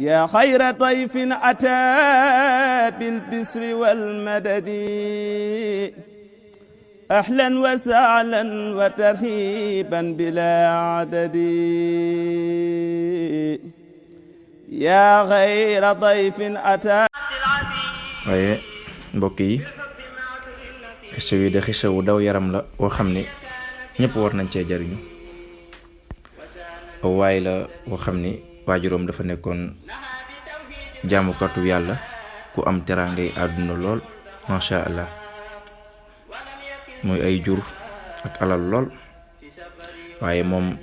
yaa xayra dayfin ataa bil bisri wal madadi ahlan wa sahlan wa tarhiban bilaa adadi yaa xayra dayfin ataa. waaye mbokk yi xisa wi de xisa wu daw yaram la woo xam ne ñëpp war nañ cee jariñu. aw waay la woo xam ni waajuróom dafa nekkoon jaamukatu yàlla ku am teraangay àdduna lool macha allah, muy ay jur ak alal lool, waaye moom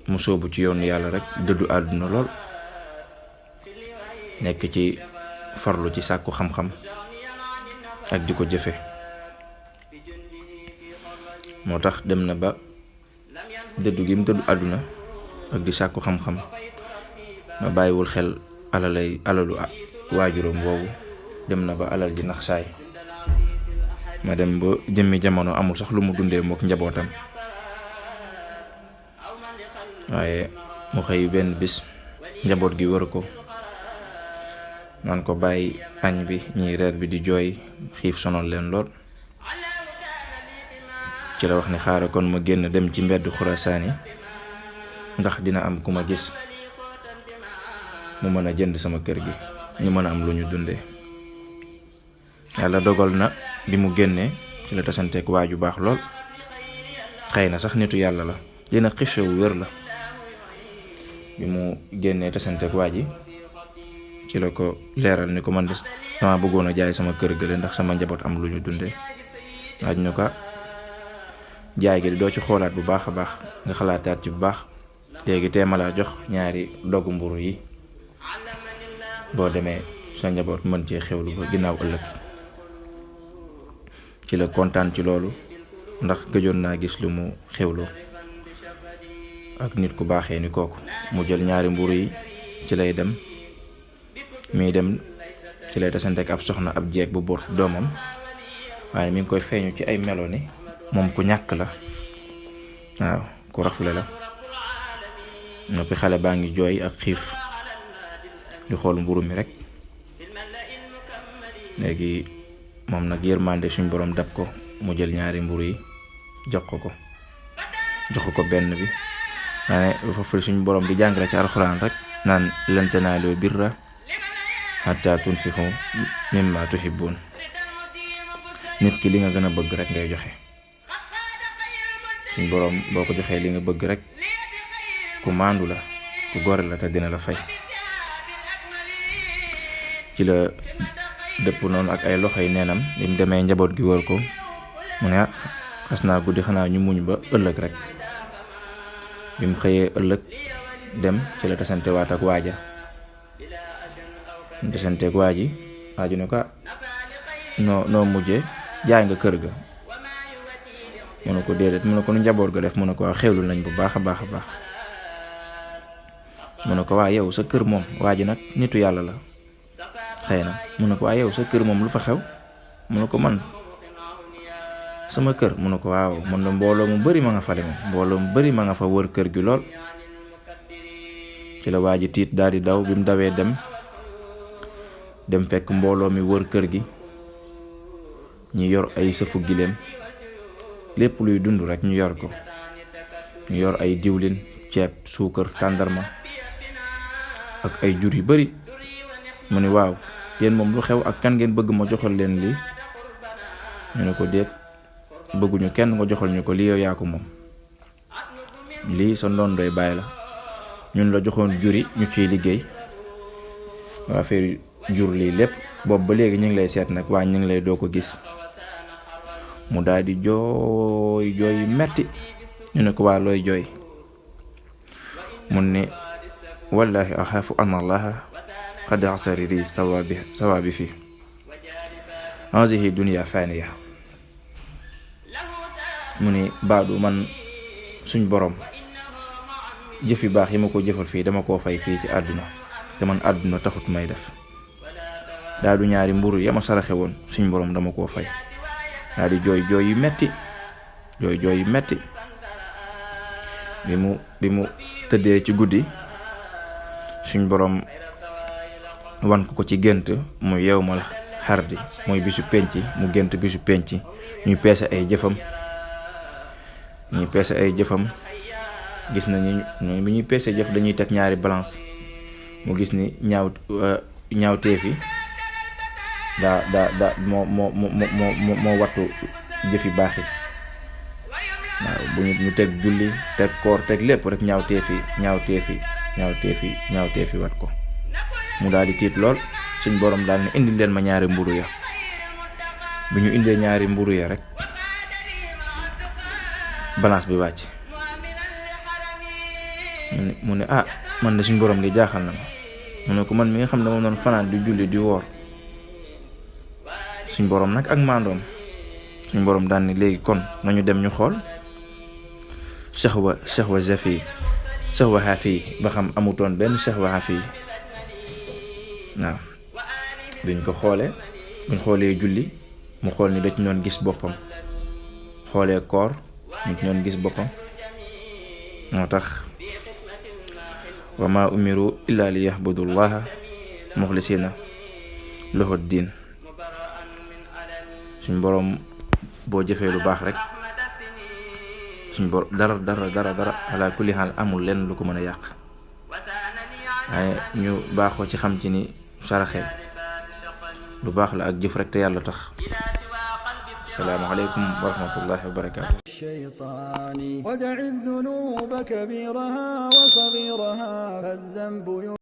mu sóobu ci yoonu yàlla rek dëddu àdduna lool, nekk ci farlu ci sàkku xam-xam ak di ko jëfe. moo tax dem na ba dëddu gi mu dëddu àdduna ak di sàkku xam-xam ma bàyyiwul xel alalu waajuram boobu. dem na ba alal ji nax saay, ma dem ba jëmmi jamono amul sax lu mu dundee mook njabootam. waaye mu xëy benn bis njaboot gi wër ko naan ko bàyyi añ bi ñiy reer bi di jooy, xiif sonal leen lool. ci la wax ne xaaral kon ma génn dem ci mbedd Xurasaan yi ndax dina am ku ma gis mu mën a jënd sama kër gi, ñu mën a am lu ñu dundee. yàlla dogal na bi mu génnee ci la tasanteeg waa ju baax lool, xëy na sax nitu yàlla la, dina xisa wu wér la. bi mu génnee tasanteeg waa ji ci la ko leeral ni ko man de dama bëggoon a jaay sama kër gële ndax sama njaboot am lu ñu dundee. waaj ñu ko jaay gi doo ci xoolaat bu baax a baax, nga xalaataat ci bu baax. léegi teema laa jox ñaari dogu mburu yi, boo demee sa njaboot mën cee xewlu ba ginnaaw ëllëg. ci la kontaan ci loolu ndax gëjoon naa gis lu mu xewloo ak nit ku baaxee ni kooku. mu jël ñaari mburu yi, ci lay dem muy dem ci lay tasanteek ab soxna, ab jeeg bu boot doomam, waaye mi ngi koy feeñu ci ay melo ni moom ku ñàkk la, waaw ku rafle la. noppi xale baa ngi jooy ak xiif di xool mburu mi rek. léegi moom nag yërmande suñ borom dab ko, mu jël ñaari mburu yi jox ko benn bi. waaye foofu suñ borom di jàngale ci alxuraan rek naan lan tanaalul birra hattaa tunfiqu mimmaa tuhibbuun. nit ki li nga gën a bëgg rek ngay joxe. suñ borom boo ko joxee li nga bëgg rek ku maandu la, ku gore la, te dina la fay. ci la dëpp noonu ak ay loxoy neenam. bi mu demee njaboot gi wër ko mu ne xas naa guddi, xanaa ñu muñ ba ëllëg rek. bi mu xëyee ëllëg dem ci la tasante waat ak waaja. mu tasanteeg waaju ne ko noo mujjee, jaay nga kër ga? mu ne ko déedéet. mu ne ko nu njaboot ga def? mu ne ko waa xewlu nañ bu baax a baax a baax. mu ne ko waa yow sa kër moom, waa ji nag nitu yàlla la xëy na. mu ne ko waa yow sa kër moom lu fa xew? mu ne ko man sama kër? mu ne ko waaw man la mbooloo mu bari ma nga fale moom, mbooloo mu bari ma nga fa wër kër gi lool. ci la waa ji tiit daal di daw. bi mu dawee dem fekk mbooloo mi wër kër gi, ñi yor ay sëfu gileem, lépp luy dund rek ñu yor ko. ñu yor ay diwlin, ceeb, suukar, tàndarma ak ay jur yu bari. mu ne waaw yéen moom lu xew ak kan ngeen bëgg ma joxal leen lii? ñu ne ko déet, bëgguñu kenn nga joxal ñu ko, lii yow yaa ko moom. lii sa ndondoy baay la, ñun la joxoon juri ñu ciy liggéey. waa affaire jur lii lépp boobu ba léegi ñu ngi lay seet nag, waa ñu ngi lay doo ko gis. mu daal di jooy metti. ñu ne ko waa looy jooy? mun ne wallahi axaafu an allaha qad asariri sawaabi fi hazihi dunya faniya. mu ne baadu man suñ borom jëf yu baax yi ma ko jëfal fii dama koo fay fii ci àdduna, te man àdduna taxut may def. daa du ñaari mburu ya ma saraxe woon suñ borom dama koo fay. daa di jooy yu metti. bi mu tëddee ci guddi suñ borom wan ko ci gént mu yewmal xardi mooy bisu penc mu gént bisu penc ñuy peese ay jëfam gis nañu bi ñuy peese jëf dañuy teg ñaari balance mu gis ni ñaawteef yi moo wattu jëfi baax yi waaw bu ñu teg julli teg koor teg lépp rek ñaawteef yi wat ko mu daal di tiit lool suñ borom daal ne indi leen ma ñaari mburu ya bi ñu indee ñaari mburu ya rek balance bi wàcc mu ne man de suñ borom li jaaxal na ma mu ne ko man mi nga xam ne moom noonu fanaan di julli di woor suñ borom nag ak maandoom suñ borom daan ni léegi kon nañu dem ñu xool shahwa xafi ba xam amutoon benn shahwa xafi waaw buñ xoolee julli mu xool ni da ci doon gis boppam xoolee koor ñu ci doon gis boppam moo tax wa ma umiru illa li yahbudullaha muxlisina lahu diin suñ borom boo jëfee lu baax rek suñ borom dara ala kulli xaal amul lenn lu ko mën a yàq waaye ñu baaxoo ci xam ci ni saraxe lu baax la ak jëf rek te yàlla tax. السلام عليكم ورحمة الله وبركاته. الشيطان ودع الذنوب كبيرها وصغيرها فالذنب